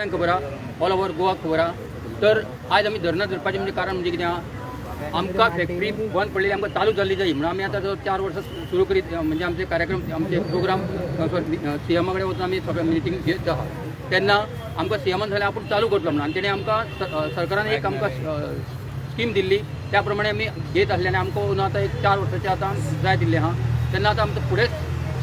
सगळ्यांक खबर आहा, ऑल ओवर गोवा खबर आहा. तर आयज आमी धरणां धरपाचें म्हणजे कारण म्हणजे कितें आहा, आमकां फॅक्टरी बंद पडलेली आमकां चालू जाल्ली जाय म्हणून आमी आतां जो 4 वर्सां सुरू करीत, म्हणजे आमचे कार्यक्रम, आमचे प्रोग्राम, सॉरी, सीएमा कडेन वचून आमी सगळे मिटींग घेत आहा. तेन्ना आमकां सीएमान सांगलें आपूण चालू करतलो म्हणून आनी तेणें आमकां सरकारान एक आमकां स्कीम दिल्ली, त्या प्रमाणे आमी घेत आसले आनी आमकां अंदू आतां एक 4 वर्साचें आतां जाय दिल्लें आहा. तेन्ना आतां आमकां फुडें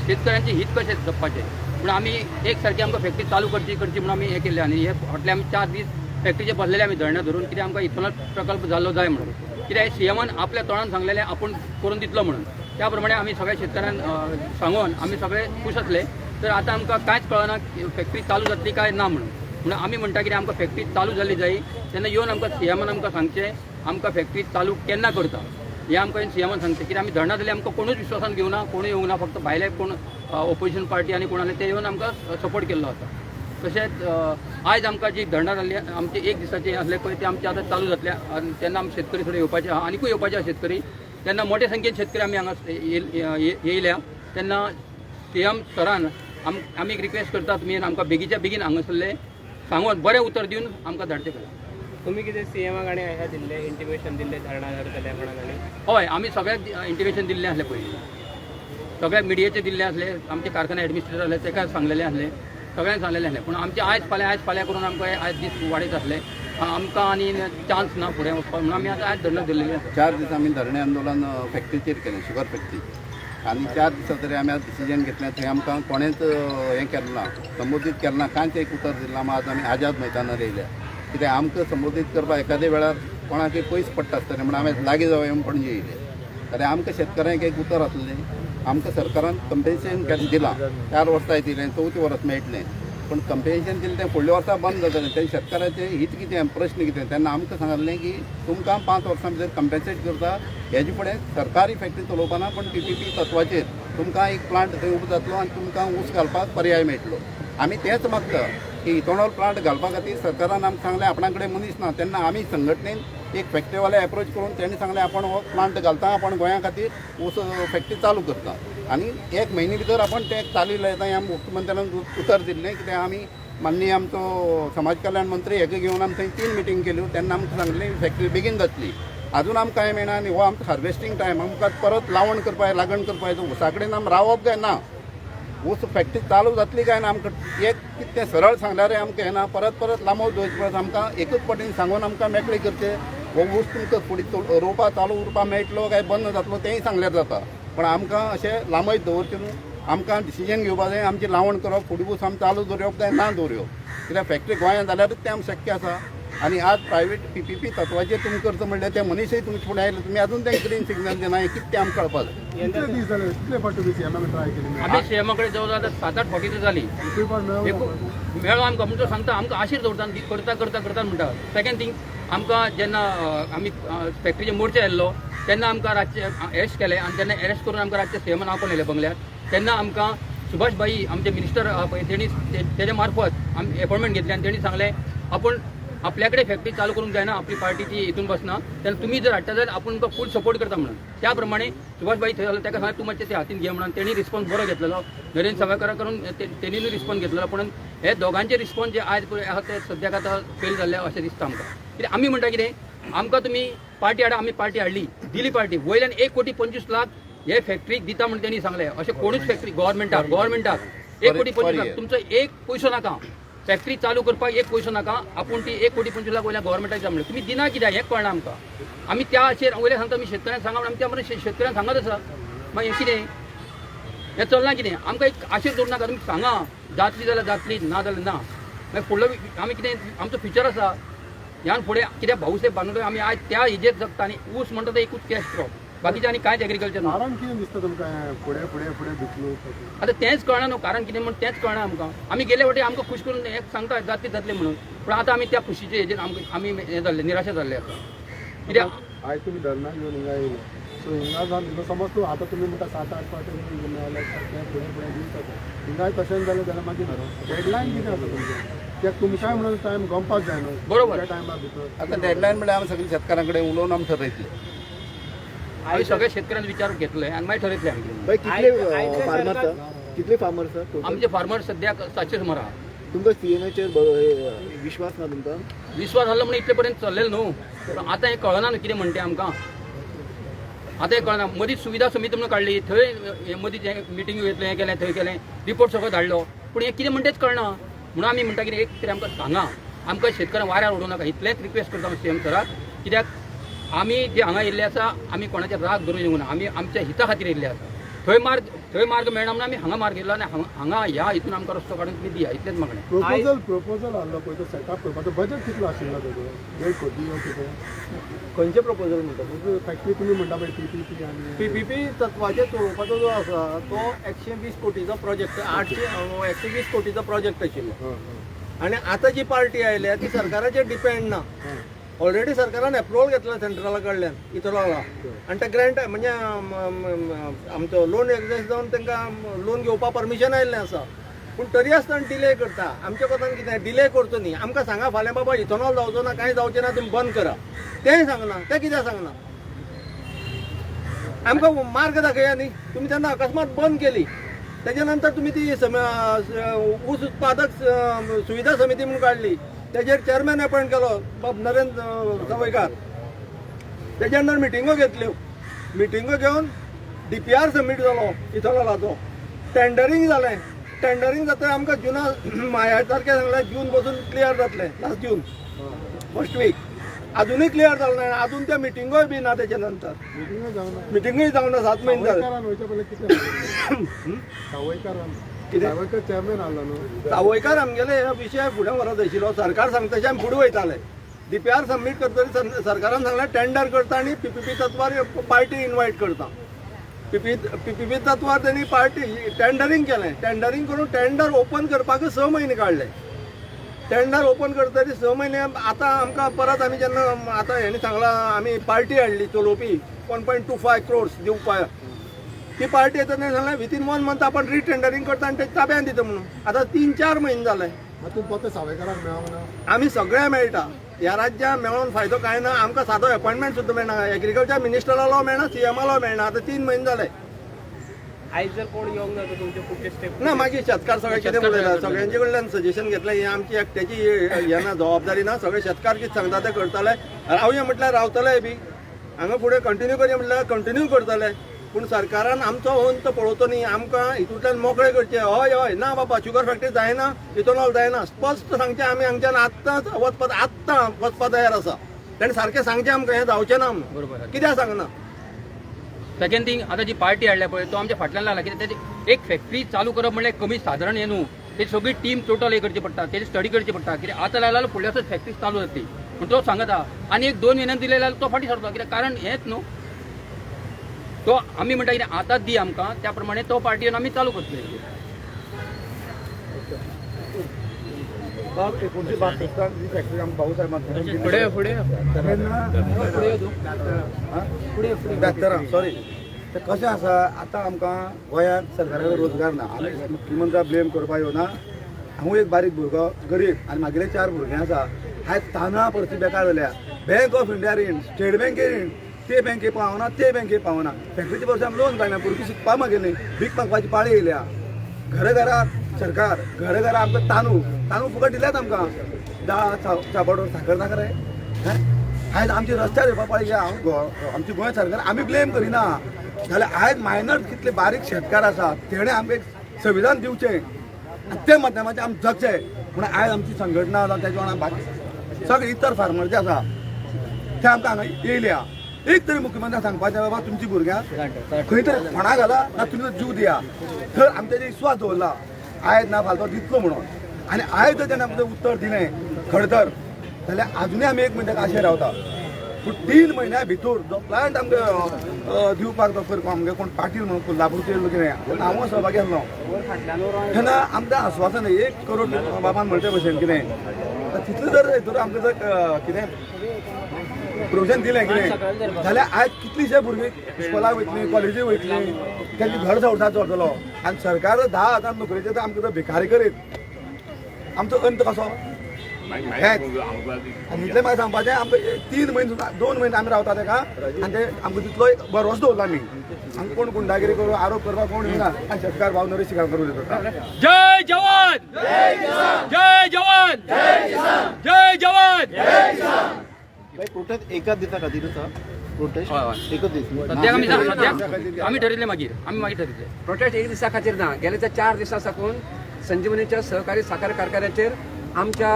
शेतकऱ्यांचे हित कशें जपपाचें पूण आमी एक सारकी आमकां फॅक्टरी चालू करची करची म्हणून आमी हें केल्लें. आनी हे फाटले आमी 4 दीस फॅक्टरीचे बसलेले आमी धरणां धरून, कित्याक आमकां इथेनॉल प्रकल्प जाल्लो जाय म्हणून. कित्याक सीएमान आपल्या तोंडान सांगलेलें आपूण करून दितलो म्हणून. त्या प्रमाणे आमी सगळ्या शेतकऱ्यांक सांगून आमी सगळे खूश आसले. तर आतां आमकां कांयच कळना, फॅक्टरी चालू जातली काय ना म्हणून. म्हणून आमी म्हणटा कितें, आमकां फॅक्टरी चालू जाल्ली जाय. तेन्ना येवन आमकां सीएमान आमकां सांगचें, आमकां फॅक्टरी चालू केन्ना करता हें आमकां सीएमान सांगचें. कित्याक आमी धरणां जाल्यार आमकां कोणूच विश्वासान घेवना, कोणूय येवंक ना. फक्त भायले कोण ओपोजिशन पार्टी आनी कोण आसले ते येवन आमकां सपोर्ट केल्लो आसा. तशेंच आयज आमकां जी धरणां जाल्ली, आमचे एक दिसाचे आसले पळय, ते आमचे आतां चालू जातले आनी तेन्ना आमी शेतकरी थोडे येवपाचे आहा, आनिकूय येवपाचे आहा शेतकरी. तेन्ना मोठ्या संख्येन शेतकरी आमी हांगा येयल्या. तेन्ना सीएम सरान आमी एक रिक्वेस्ट करता, तुमी आमकां बेगीच्या बेगीन हांगासरले सांगून बरें उतर दिवन आमकां धाडचें पडलें. तुमी कितें सीएमाक आनी हें दिल्लें, इंटिमेशन दिल्लें धरणां धरतले म्हणून आनी? हय, आमी सगळ्याक इंटिमेशन दिल्लें आसलें पयलीं. सगळ्या मिडियेचे दिल्ले आसले, आमचे कारखाने एडमिनिस्ट्रेटर आसले तेका सांगलेलें आसलें, सगळ्यांक सांगलेलें आसलें. पूण आमचे आयज फाल्यां, आयज फाल्यां करून आमकां आयज दीस वाडयत आसले. आमकां आनी चान्स ना फुडें वचपाक म्हणून आमी आतां आयज धरणां धरलेली आसा. 4 दीस आमी धरणे आंदोलन फॅक्टरीचेर केलें, शुगर फॅक्टरी. आनी 4 दिसां तरी आमी आज डिसिजन घेतलें. थंय आमकां कोणेंच हें केलें ना, संबोधीत केलें ना, कांयच एक उतर दिलें ना. आज आमी आजाद मैदानार येयल्या, कित्याक आमकां संबोधीत करपाक एखाद्या वेळार कोणाकय पयस पडटा आसतलें म्हणून आमी लागीं जावया म्हूण पणजे येयले. कारण आमकां शेतकऱ्यांक एक उतर आसलें, आमकां सरकारान कंपेन्सेशन दिलां, 4 वर्सां दिलें, चवथें वर्स मेळटलें. पूण कंपेन्सेशन दिलें तें फुडल्या वर्सा बंद जातलें. तें शेतकऱ्याचें हित कितें, प्रश्न कितें? तेन्ना आमकां सांगलें की तुमकां 5 वर्सां भितर कंपेन्सेट करता, हेजे फुडें सरकारी फॅक्टरी चलोवपा ना, पूण पीपीपी तत्वाचेर तुमकां एक प्लांट थंय उबो जातलो आनी तुमकां ऊस घालपाक पर्याय मेळटलो. आमी तेंच मागता की इथेनॉल प्लांट घालपा खातीर सरकारान आमकां सांगलें आपणा कडेन मनीस ना. तेन्ना आमी संघटनेन एक फॅक्टरीवाले एप्रोच करून तेणी सांगलें आपण हो प्लांट घालता, आपण गोंया खातीर ऊस फॅक्टरी चालू करता आनी एक म्हयने भितर आपण ते चालू लायता, हें मुख्यमंत्र्यान उतर दिल्लें. कित्याक आमी माननीय आमचो समाज कल्याण मंत्री हेका घेवन आमी थंय तीन मिटींग केल्यो. तेन्ना आमकां सांगलें फॅक्टरी बेगीन जातली. अजून आमकां कांय मेळना आनी हो आमचो हार्वेस्टींग टायम. आमकां परत लावण करपाक, लागण करपाक. ऊसा कडेन आमी रावप काय ना? ऊस फॅक्टरी चालू जातली काय ना? आमकां एक कितें सरळ सांगल्यार आमकां येना. परत परत लांबो दवरचे परस आमकां एकूच पटीन सांगून आमकां मेकळी करचे. हो ऊस तुमकां फुडें रोवपा चालू उरपा मेळटलो काय बंद जातलो तेंय सांगल्यार जाता. पण आमकां अशें लांबयत दवरचें न्हू. आमकां डिसिजन घेवपा जाय, आमची लावण करप, फुडें ऊस आमी चालू दवरप काय ना दवरप. कित्याक फॅक्टरी गोंयांत जाल्यारूच तें आमकां शक्य आसा. आनी आज प्रायवेट पीपीपी तत्वाचेर तुमी करता म्हणल्यार ते मनीसय तुमचे फुडें आयले, तुमी अजून तें ग्रीन सिग्नल दिना, हें कितें तें आमकां कळपा जाय. कितले दीस जाले, कितले फावट तुमी सीएमा ट्राय केली? आमी सीएमा कडेन जवळ आतां सात आठ फावटी जाली. एकूय फावट मेळोंक ना? मेळ्ळो आमकां म्हणून तो सांगता, आमकां आशीर दवरता आनी करता करता करता म्हणटा. सेकंड थिंग, आमकां जेन्ना आमी फॅक्टरीचे मोर्चा येयल्लो तेन्ना आमकां रातचे अरेस्ट केले आनी तेन्ना अरेस्ट करून आमकां रातचे सीएमान आपोवन येयले बंगल्यार. तेन्ना आमकां सुभाष भाई, आमचे मिनिस्टर आहा पळय, तेणी तेजे मार्फत आमी एपॉयंटमेंट घेतली आनी तेणी सांगलें आपूण आपल्या कडेन फॅक्टरी चालू करूंक जायना, आपली पार्टी ती हितून बसना, तेन्ना तुमी जर हाडटा जाल्यार आपूण तुमकां फूल सपोर्ट करता म्हणून. त्या प्रमाणे सुभाष भाई थंय आसलो, ताका सांगलें तूं मातशें ते हातीन घे म्हणून. तेणी रिस्पॉन्स बरो घेतलेलो. नरेंद्र सावयकारा करून तेणीनूय रिस्पॉन्स घेतलेलो. पूण हे दोगांचे रिस्पॉन्स जे आयज पळय आहा ते सद्याक आतां फेल जाल्ले अशें दिसता आमकां. कित्याक आमी म्हणटा कितें, आमकां तुमी पार्टी हाडा, आमी पार्टी हाडली, दिली पार्टी. वयल्यान 1 कोटी 25 लाख हे फॅक्टरीक दिता म्हणून तेणी सांगलें. अशें कोणूच फॅक्टरी गव्हर्मेंटाक 1 कोटी 25 लाख, तुमचो एक पयसो नाका, फॅक्टरी चालू करपाक एक पयसो नाका, आपूण ती 1 कोटी 25 लाख वयल्या गव्हर्मेंटाक दिता म्हणलें. तुमी दिना कित्याक हें कळना आमकां. आमी त्याचेर वयल्या सांगता, आमी शेतकऱ्यांक सांगा म्हणून. आमी त्या मरे शेतकऱ्यांक सांगत आसा. मागीर हें कितें, हें चलना कितें? आमकां एक आशेर दवरूं नाका. तुमी सांगा, जातली जाल्यार जातली, ना जाल्यार ना. मागीर फुडलो आमी कितें, आमचो फ्युचर आसा ह्यान फुडें. कित्याक भाऊसाहेब बांदोडकर आमी आयज त्या हेजेर जगता आनी ऊस म्हणटा तो एकूच कॅश क्रॉप, बाकीचें आनी कांयच एग्रीकल्चर ना. कारण कितें दिसता तुमकां हें फुडें फुडें फुडें धुकलूं? आतां तेंच कळना न्हू, कारण कितें म्हण तेंच कळना आमकां. आमी गेले वाटे आमकां खूश करून हें सांगता जातले जातले म्हणून, पूण आतां आमी त्या खुशीचे हेजेर आमकां आमी हें जाल्ले, निराशा जाल्ले आसा. कित्याक आयज तुमी धरणाक येवन हिंगा येयले, सो हिंगा जावन समज तूं आतां तुमी म्हणटा सात आठ फावटी मेळ्ळ्यार तें फुडें फुडें दीस जाता. हिंगाय तशेंच जालें जाल्यार मागीर डेडलायन कितें आसा तुमचें? कित्याक तुमकांय म्हणून टायम गमपाक जाय न्हू त्या टायमा भितर. आतां डेडलायन म्हणल्यार आमी सगळीं शेतकारां कडेन उलोवन आमी ठरयतले. आमी सगळे शेतकऱ्यांनी विचार घेतले आनी मागीर ठरयतले आमी. भाई, कितले फार्मर? कितले फार्मर सर? आमचे फार्मर सद्याक 700 सुमार आहा. तुमकां सीएमाचेर विश्वास ना तुमकां? विश्वास आहलो म्हणून इतले पर्यंत चल्लेलो न्हू. पूण आतां हें कळना न्हू कितें म्हणटा तें आमकां. आतां हें कळना. मदीं सुविधा समिती म्हणून काडली, थंय हे मदीं जें मिटींग घेतलें, हें केलें, थंय केलें, रिपोर्ट सगळो धाडलो, पूण हें कितें म्हणटा तेंच कळना. म्हणून आमी म्हणटा कितें, एक तरी आमकां सांगा, आमकां शेतकऱ्यांक वाऱ्यार उडोवं नाका, इतलेंच रिक्वेस्ट करता हांव सीएम सराक. कित्याक आमी जे हांगा येयल्ले आसा, आमी कोणाचे राग धरून येवंक ना, आमी आमच्या हिता खातीर येयल्ले आसा. थंय मार्ग मेळना म्हणून आमी हांगा मार्ग येयलो आनी हांगा ह्या हितून आमकां रस्तो काडून तुमी दिया, इतलेंच मागणें. प्रपोजल आहलो पळय, तो सेटअप करपाचो बजेट कितलो आशिल्लो तेजो? 1.5 कोटी वा कितें? खंयचें प्रपोजल म्हणटा तूं? फॅक्टरी तुमी म्हणटा पळय पीपीपी आनी पीपीपी तत्वाचेर चलोवपाचो जो आसा तो 120 कोटीचो प्रोजेक्ट, 800 120 कोटीचो प्रोजेक्ट आशिल्लो. आनी आतां जी पार्टी आयल्या ती सरकाराचेर डिपेंड ना. ऑलरेडी सरकारान एप्रुवल घेतला सेंट्रला कडल्यान इथेनॉला, आनी ते ग्रँट म्हणजे आमचो लोन एग्जस्ट जावन तांकां लोन घेवपाक परमिशन आयिल्लें आसा. पूण तरी आसतना डिले करता. आमच्या कोतान कितें, डिले करचो न्ही. आमकां सांगा फाल्यां बाबा इथेनॉल जावचो ना, कांय जावचें ना, तुमी बंद करा, तेंय सांगना. तें कित्याक सांगना? आमकां मार्ग दाखया न्ही तुमी. तेन्ना अकस्मात बंद केली, तेच्या नंतर तुमी ती ऊस उत्पादक सुविधा समिती म्हणून काडली, तेजेर चेअरमॅन अपॉयंट केलो बाब नरेंद्र सावयकार. तेच्या नंतर मिटिंगो घेतल्यो, मिटिंगो घेवन डीपीआर सबमीट जालो इथेनॉलाचो, टेंडरींग जालें. टेंडरींग जाता आमकां जुना माया सारकें सांगलें, जून पासून क्लियर जातलें, लास्ट जून फर्स्ट वीक. अजुनूय क्लियर जालें ना, अजून त्या मिटिंगोय बी ना. तेच्या नंतर मिटिंगूय जावना. मिटिंगूय जावना, 7 म्हयने जाले. सावयकारान वयच्या पयलीं कितें सावयकारान? कितें? सावयकार चेअरमॅन आहलो न्हू? सावयकार आमगेले हे विशय फुडें व्हरत आशिल्लो. सरकार सांगता तशें आमी फुडें वयताले. डीपीआर सबमीट करतरी सरकारान सांगलें टेंडर करता आनी पीपीपी तत्वार पार्टी इनवायट करता. पीपीपी तत्वार तेणी पार्टी टेंडरींग केलें. टेंडरींग करून टेंडर ओपन करपाक 6 म्हयने काडले. टेंडर ओपन करतरी 6 म्हयने. आतां आमकां परत आमी जेन्ना आतां हेणी सांगलां, आमी पार्टी हाडली चलोवपी 1.25 क्रोर्स दिवपाक, ती पार्टी येता तेणी सांगलें विथीन 1 मंथ आपण रिटेंडरींग करता आनी ते ताब्यान दिता म्हणून. आतां 3-4 म्हयने जाले. मागीर तुमी पोते सावयकाराक मेळोंक ना? आमी सगळे मेळटा. ह्या राज्यान मेळोन फायदो कांय ना. आमकां सादो अपॉयंटमेंट सुद्दां मेळना, एग्रीकल्चर मिनिस्टरालो मेळना, सीएमालो मेळना. आतां 3 म्हयने जाले. आयज जर कोण येवंक ना तर तुमचे फुडचे स्टेप? ना, मागीर शेतकार सगळे कितें उलयता, सगळ्यांचे कडल्यान सजेशन घेतलें. हें आमची एकट्याची हें ना, जबाबदारी ना. सगळे शेतकार कितें सांगता तें करतले. रावया म्हटल्यार रावतले बी, हांगा फुडें कंटिन्यू करया म्हटल्यार कंटिन्यू करतले. पूण सरकारान आमचो अंत पळोवचो न्ही, आमकां हितूंतल्यान मोकळे करचे. हय हय ना बाबा, शुगर फॅक्टरी जायना, इथेनॉल जायना, स्पश्ट सांगचें. आमी हांगच्यान आत्तांच वचपाक, आत्तां वचपाक तयार आसा. ताणें सारकें सांगचें आमकां, हें जावचें ना म्हणून. बरोबर. कित्याक सांगना? सेकंड थिंग, आतां जी पार्टी हाडल्या पळय, तो आमच्या फाटल्यान लागला. कित्याक तेजी एक फॅक्टरी चालू करप म्हणल्यार कमी सादारण हें न्हू. ते सगळी टीम टोटल हे करची पडटा, तेजी स्टडी करची पडटा. कित्याक आतां लायला जाल्यार फुडल्या वर्सा फॅक्टरी चालू जातली पूण तो सांगता, आनी एक 2 म्हयन्यान दिले जाल्यार तो फाटीं सरता. कित्याक कारण हेंच न्हू. तो आमी म्हणटा कितें, आतांच दी आमकां, त्या प्रमाणे तो पार्टी येवन आमी चालू करतले. बाब, 1962 ही फॅक्टरी आमकां भाऊसाहेबान फुडें फुडें. तेन्ना 72, सॉरी. ते कशें आसा, आतां आमकां गोंयांत सरकारा कडेन रोजगार ना. आमी मुख्यमंत्र्याक ब्लेम करपाक येवना. हांव एक बारीक भुरगो, गरीब, आनी मागेले 4 भुरगे आसा. आयज तांदळां परिस्थिती बेकार जाल्या. बँक ऑफ इंडिया रीण, स्टेट बँके रीण, ते बँके पावना, ते बँके पावना. फॅक्टरीचे वर्सा आमी लोन काडना. भुरगीं शिकपाक मागेली, भीक मागपाची पाळी येयल्या. घर घरात सरकार, घर घरा आमकां तांदूळ, तांदूळ फुकट दिल्यात आमकां, दाळ, चाबडो, साकर नाका रे. आयज आमचे रस्त्यार येवपा पाळी. हांव आमची गोंय सरकार आमी ब्लेम करिना, जाल्यार आयज मायनर कितले बारीक शेतकार आसा, तेणें आमकां एक संविधान दिवचें आनी ते माध्यमाचें आमी जगचें म्हणून आयज आमची संघटना जावं तेच्या वांगडा बाकी सगळे इतर फार्मर जे आसा ते आमकां हांगा येयल्या. एक तरी मुख्यमंत्र्याक सांगपाचें, बाबा तुमची भुरग्यांक खंय तरी फोंडा घाला ना तुमी जीव दिया, थंय आमच्या विश्वास दवरला, आयज ना फालतो दितलो म्हणून. आनी आयज जर तेणें आमकां उत्तर दिलें खरें तर, जाल्यार आजुनूय आमी एक म्हयन्याक आशेर रावता. पूण 3 म्हयन्या भितर जो प्लांट आमकां दिवपाक तो कर, आमगे कोण पाटील म्हणून कोल्हापूरचे येयल्लो कितें, हांव सहभागी आसलो तेन्ना आमकां आस्वासन 1 करोड बाबान म्हणचे भशेन कितें, तितलें जर हितून आमकां जर कितें प्रोविजन दिलें कितें जाल्यार आयज कितलींशे भुरगीं इस्कोलाक वयतलीं, कॉलेजीक वयतलीं, तेंचे घर संवसार चलतलो. आनी सरकार 10,000 नोकरेचे तर आमकां जर भिकारी करीत, आमचो अंत कसो? हेंच आनी इतलें म्हाका सांगपाचें, आमकां 3 म्हयने 2 म्हयने आमी रावता तेका आनी ते आमकां तितलो भरवंसो दवरला आमी. आमकां कोण गुंडागिरी करूं आरोप करपाक कोण येना. आनी शेतकार भाव नरेश शिगांवकर उलयता. जय जवान, जय जवान, जय जवान. प्रोटेस्ट एकाच दिसा खातीर आसा प्रोटेस्ट, हय, हय. एकच दीस. सद्याक आमी, सद्याक आमी ठरयले, मागीर आमी मागीर ठरयले. प्रोटेस्ट एक दिसा खातीर ना. गेले त्या 4 दिसां साकून संजीवनीच्या सहकारी साखर कारखान्याचेर आमच्या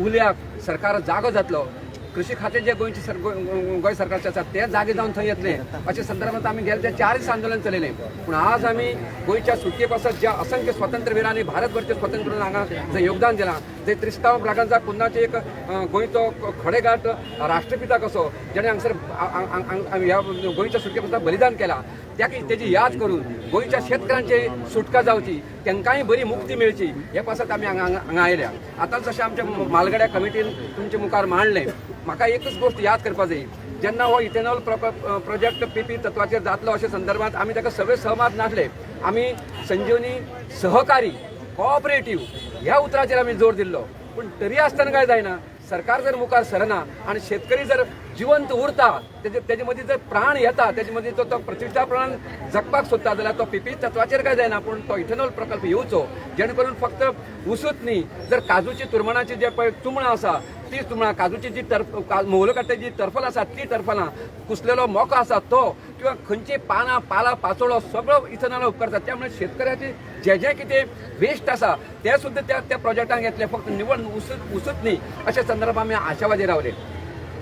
उल्याक सरकार जागो जातलो, कृषी खातें जे गोंयचे गोंय सरकारचे आसा ते जागे जावन थंय येतले अशा संदर्भात आमी गेले ते 4 दीस आंदोलन चलयलें. पूण आज आमी गोंयच्या सुटके पासत ज्या असंख्य स्वातंत्र्यवीरांनी भारतभरचे स्वातंत्र्य हांगा जे योगदान दिलां, जे त्रिस्तांव ब्रागांजा कुन्नाचे एक गोंयचो खडेगांठ राष्ट्रपिता कसो जेणे हांगसर ह्या गोंयच्या सुटके पासत बलिदान केलां, तेजी याद करून गोंयच्या शेतकारांची सुटका जावची, तांकांय बरी मुक्ती मेळची हे पासत आमी हांगा हांगा आयल्या. आतां जशें आमच्या मालगड्या कमिटीन तुमच्या मुखार मांडलें, म्हाका एकच गोश्ट याद करपा जाय. जेन्ना हो इथेनॉल प्रोजेक्ट पीपी तत्वाचेर जातलो अशा संदर्भात आमी ताका सगळे सहमत नासले. आमी संजीवनी सहकारी कॉपरेटीव ह्या उतराचेर आमी जोर दिल्लो. पूण तरी आसतना काय जायना, सरकार जर मुखार सरना आनी शेतकरी जर जिवंत उरता, तेजे मदीं जर प्राण येता, तेजे मदीं तो प्रतिश्ठा प्राण जगपाक सोदता जाल्यार तो पीपी तत्वाचेर काय जायना, पूण तो इथेनॉल प्रकल्प येवचो जेणे करून फक्त उसूच न्ही, जर काजूची तुरमणाची जे पळय तुमणां आसा ती तुमणां, काजूची जी म्होवलो काडटा जी टर्फलां आसा ती टर्फलां, कुसलेलो मोको आसा तो, किंवा खंयची पानां पाला पाचोळो सगळो इथेनॉल उपकारता. त्यामुळे शेतकऱ्याचे जे जे कितें वेस्ट आसा ते सुद्दां त्या त्या प्रोजेक्टांक येतले, फक्त निवळ उसूच न्ही. अशा संदर्भात आमी आशावादी रावले.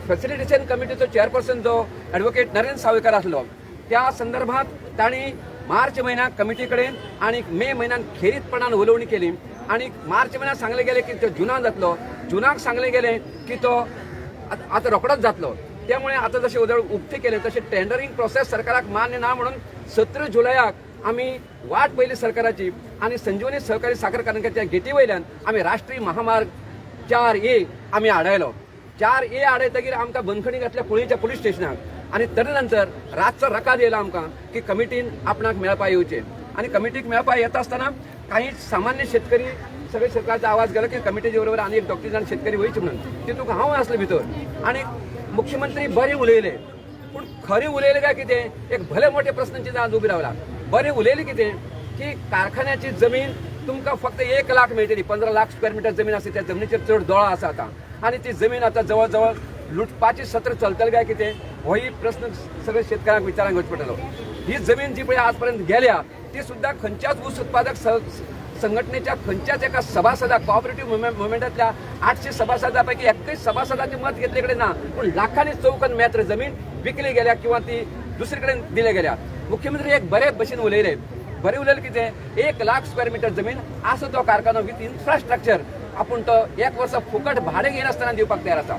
फॅसिलिटेशन कमिटीचो चेअरपर्सन जो एडवोकेट नरेंद्र सावयकर आसलो त्या संदर्भात तांणी मार्च म्हयन्याक कमिटी कडेन आनी मे म्हयन्यान खेरीतपणान उलोवणी केली आनी मार्च म्हयन्याक सांगलें गेलें की तो जुनान जातलो, जुनाक सांगलें गेलें की तो आतां रोखडोच जातलो. त्यामुळे आतां जशें उदळ उक्तें केलें तशें टेंडरींग प्रोसेस सरकाराक मान्य ना म्हणून 17 जुलयाक आमी वाट पळयली सरकाराची आनी संजीवनी सहकारी साखर कारखान्याच्या गेटी वयल्यान आमी राष्ट्रीय महामार्ग 4A आमी आडायलो. 4A आडायतगीर आमकां बंदखणी घातल्या कुळीच्या पुलीस स्टेशनाक आनी तदनंतर रातचो रकाद येयलो आमकां की कमिटीन आपणाक मेळपा येवचें आनी कमिटीक मेळपा येता आसतना काही सामान्य शेतकरी सगळे शेतकऱ्याचा आवाज गेलो की कमिटीच्या बरोबर आनी एक 2-3 जाण शेतकरी वयचे म्हणून तितूंत हांव आसलो भितर आनी मुख्यमंत्री बरें उलयले, पूण खरें उलयले काय कितें एक भले मोठे प्रस्न आज उबी रावला. बरें उलयले कितें की कारखान्याची जमीन तुमकां फक्त 1 लाख मेळटली, 15 लाख स्क्वेअर मिटर जमीन आसा, त्या जमनीचेर चड दोळो आसा आतां आनी ती जमीन आतां जवळ जवळ लुटपाची सत्र चलतलें काय कितें होय प्रस्न सगळे शेतकऱ्यांक विचारांक घेवचो पडटलो. ही जमीन जी पळय आजपर्यंत गेल्या ती सुद्दां खंयच्याच ऊस उत्पादक संघटनेच्या खंयच्याच एका सभासदा कॉपरेटिव्ह मुवमेंटांतल्या 800 सभासदा पैकी एकय सभासदाचे मत घेतले कडेन ना, पूण लाखांनी चौखण मेत्र जमीन विकली गेल्या किंवा ती दुसरे कडेन दिल्या गेल्या. मुख्यमंत्री एक बरे भशेन उलयले, बरें उलयले कितें 1 लाख स्क्वेअर मिटर जमीन आसा तो कारखानो विथ इन्फ्रास्ट्रक्चर आपूण तो 1 वर्सा फुकट भाडें घेयनासतना दिवपाक तयार आसा.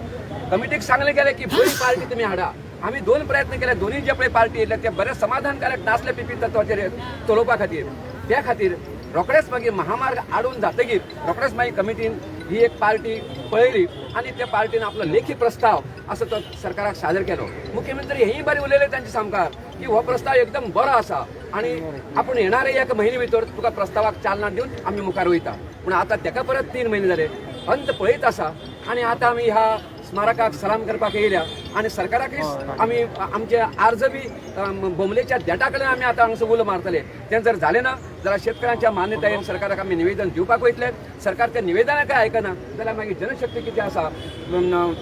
कमिटीक सांगलें गेलें की बरी पार्टी तुमी हाडा. आमी 2 प्रयत्न केले, दोनूय जे पळय पार्टी येयले ते बरे समाधानकारक नासले पीपी तत्वाचेर चलोवपा खातीर. त्या खातीर रोखडेच मागीर महामार्ग आडून जातगीर रोखडेच मागीर कमिटीन ही एक पार्टी पळयली आनी त्या पार्टीन आपलो लेखी प्रस्ताव असो तो सरकाराक सादर केलो. मुख्यमंत्री हेंय बरें उलयले तांचे सामकार की हो प्रस्ताव एकदम बरो आसा आनी आपूण येणारे 1 म्हयने भितर तुका प्रस्तावाक चालना दिवन आमी मुखार वयता. पूण आतां तेका परत 3 म्हयने जाले अंत पळयत आसा आनी आतां आमी ह्या स्मारकाक सलाम करपाक येयल्या आनी सरकाराकय आमी आमचे अर्ज बी बोमलेच्या देटा कडेन आमी आतां हांगासर उलो मारतले. तें जर जालें ना जाल्यार शेतकऱ्यांच्या मान्यतायेन सरकाराक आमी निवेदन दिवपाक वयतले. सरकार त्या निवेदनाक आयकना जाल्यार मागीर जनशक्ती कितें आसा,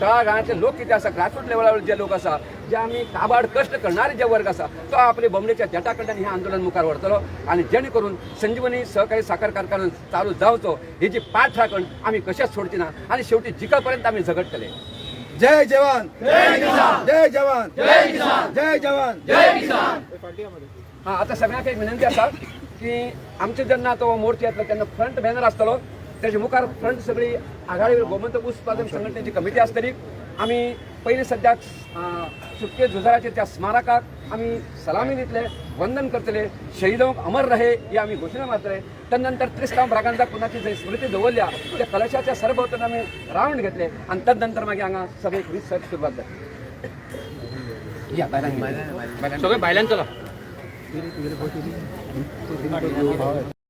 तळागाळांतले लोक कितें आसा, ग्रासरूट लेवलावर जे लोक आसा, जे आमी काबाड कश्ट करणारे जे वर्ग आसा तो आपले बोमलेच्या देटा कडल्यान हें आंदोलन मुखार व्हरतलो आनी जेणे करून संजीवनी सहकारी साखर कारखानो चालू जावचो ही जी पाठ राखण आमी कशेंच सोडची ना आनी शेवटी जिकापर्यंत आमी झगडटले. जय जवान, जय किसान, जय जवान, जय किसान, जय जवान, जय किसान. हां, आतां सगळ्यांक एक विनंती आसा की आमचे जेन्ना तो मोर्चा येतलो तेन्ना फ्रंट बॅनर आसतलो, तेजे मुखार फ्रंट सगळी आघाडी गोमंतक ऊस उत्पादन संघटनेची कमिटी आसतली. आमी पयलीं सद्याक सुटके झुजाराचे त्या स्मारकाक आमी सलामी दितले, वंदन करतले, शहीदोंक अमर रहे ही आमी घोशणा मारतले. तदनंतर त्रिस्तांव ब्रागांजा कुनाची जंय स्मृती दवरल्या त्या कलशाच्या सरभोंवतणी आमी रावंड घेतले आनी तदनंतर मागीर हांगा सभेक रीतसर सुरवात जाली. या बायलांक सगळे भायल्यान चला.